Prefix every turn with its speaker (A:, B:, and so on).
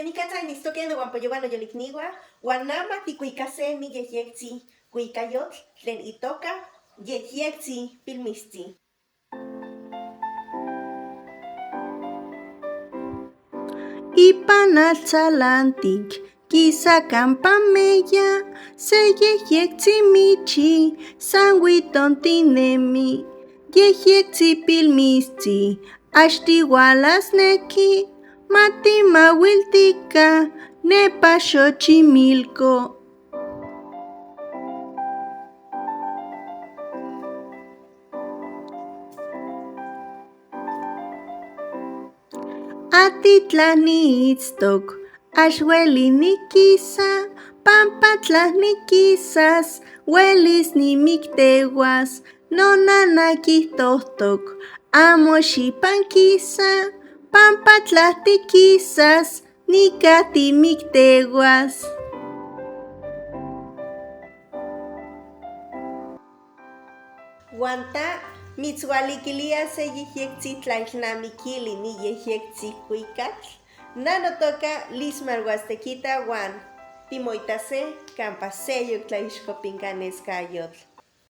A: Nicatza initztoque nohuampoyohua noyolicnihua huan ama ticuicase ni yejyectzi cuicayotl tlen itoca Yejyectzi Pilmiztzi.
B: Ipan atzalantic quisa campa meya se yejyectzi michi san huitontinemi. Yejyectzi pilmiztzi ax tihualasnequi matimahuiltica nepa Xochimilco. Atitlan niitztoc ax ueli niquisa pampa tla niquisas uelis nimictehuas. Nonana quiijtohtoc amo xipanquisa pampa tla tiquisas nica timictehuas.
A: Huan ta mitzhualiquilia se yejyectzi tlailnamiquili ni yejyectzi cuicatl. Na notoca Lismar Huastequita huan timoitase campa seyoc tlaixcopincanescayotl.